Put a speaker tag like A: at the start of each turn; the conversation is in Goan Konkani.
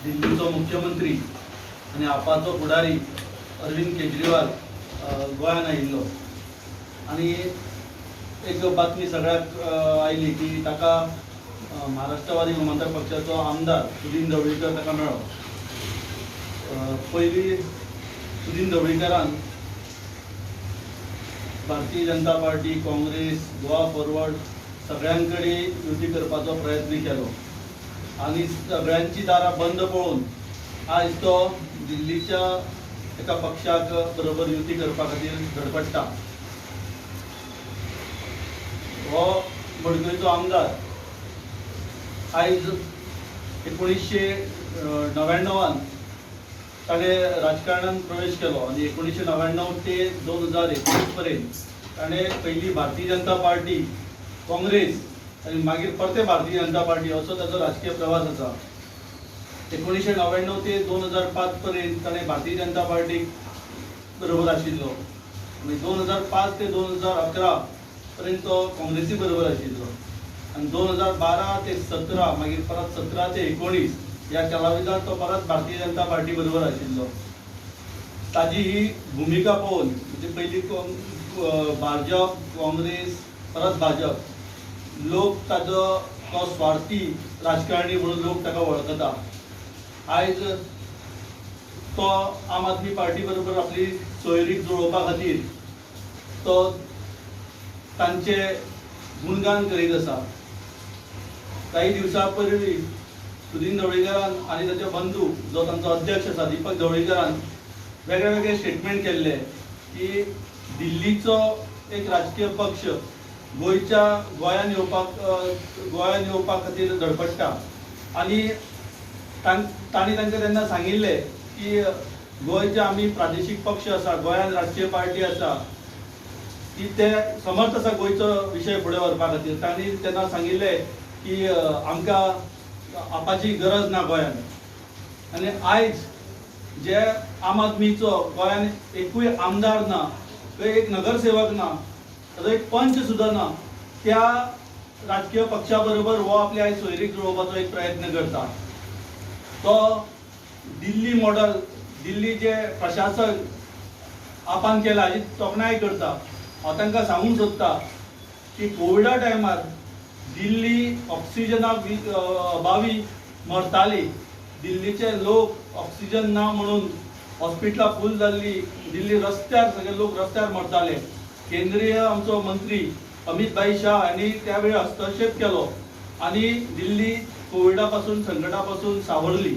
A: दिल्लीचो मुख्यमंत्री आनी आपाचो फुडारी अरविंद केजरीवाल गोंयांत आयिल्लो आनी एक बातमी सगळ्याक आयली की ताका महाराष्ट्रवादी गोमंतक पक्षाचो आमदार सुदीन ढवळीकर ताका मेळ्ळो. पयलीं सुदीन ढवळीकरान भारतीय जनता पार्टी, काँग्रेस, गोवा फॉरवर्ड सगळ्यां कडेन युती करपाचो प्रयत्न केलो आनी सगळ्यांची दारां बंद पळोवन आयज तो दिल्लीच्या एका पक्षाक बरोबर युती करपा खातीर धडपडटा. हो मडकयचो आमदार आयज 1999 ताणें राजकारणांत प्रवेश केलो आनी 1999 ते 2021 पर्यंत ताणें पयलीं भारतीय जनता पार्टी, काँग्रेस आनी मागीर परते भारतीय जनता पार्टी असो ताचो राजकीय प्रवास आसा. 1999 ते 2005 पर्यंत ताणें भारतीय जनता पार्टीक बरोबर आशिल्लो आनी 2005 ते 2011 पर्यंत तो काँग्रेसी बरोबर आशिल्लो आनी 2012 ते 17 मागीर परत 17 ते 19 ह्या कालाविधात तो परत भारतीय जनता पार्टी बरोबर आशिल्लो. ताजी ही भुमिका पळोवन म्हणजे पयलीं भाजप, काँग्रेस, परत भाजप, लोक ताजो तो स्वार्थी राजकारणी म्हणून लोक ताका वळखता. आयज तो आम आदमी पार्टी बरोबर आपली सोयरीक जुळोवपा खातीर तो तांचे गुणगान करीत आसा. काही दिवसां पयलीं सुदीन ढवळीकरान आनी ताचे बंधू जो तांचो अध्यक्ष आसा दीपक ढवळीकरान वेगळे वेगळे स्टेटमेंट केल्ले की दिल्लीचो एक राजकीय पक्ष गोंयांत येवपा खातीर धडपडटा आनी तांणी तांकां तेन्ना सांगिल्लें की गोंयचे आमी प्रादेशीक पक्ष आसा, गोंयांत राजकीय पार्टी आसा की ते समर्थ आसा गोंयचो विशय फुडें व्हरपा खातीर. तांणी तेन्ना सांगिल्लें की आमकां आपाची गरज ना गोंयांत. आनी आयज जे आम आदमीचो गोंयांत एकूय आमदार ना, एक नगरसेवक ना, ताजो एक पंच सुद्दां ना, त्या राजकीय पक्षा बरोबर हो आपली आयज सोयरीक जुळोवपाचो एक प्रयत्न करता. तो दिल्ली मॉडल, दिल्ली जे प्रशासन आपान केला हाजी तोखणाय करता. हांव तांकां सांगूंक सोदता की कोविडा टायमार दिल्ली ऑक्सिजना अभावी मरताली, दिल्लीचे लोक ऑक्सिजन ना म्हणून हॉस्पिटलां फूल जाल्ली, दिल्ली रस्त्यार सगळे लोक रस्त्यार मरताले. केंद्रीय आमचो मंत्री अमित भाई शाह हांणी त्या वेळार हस्तक्षेप केलो आनी दिल्ली कोविडा पासून संकटा पासून सावरली.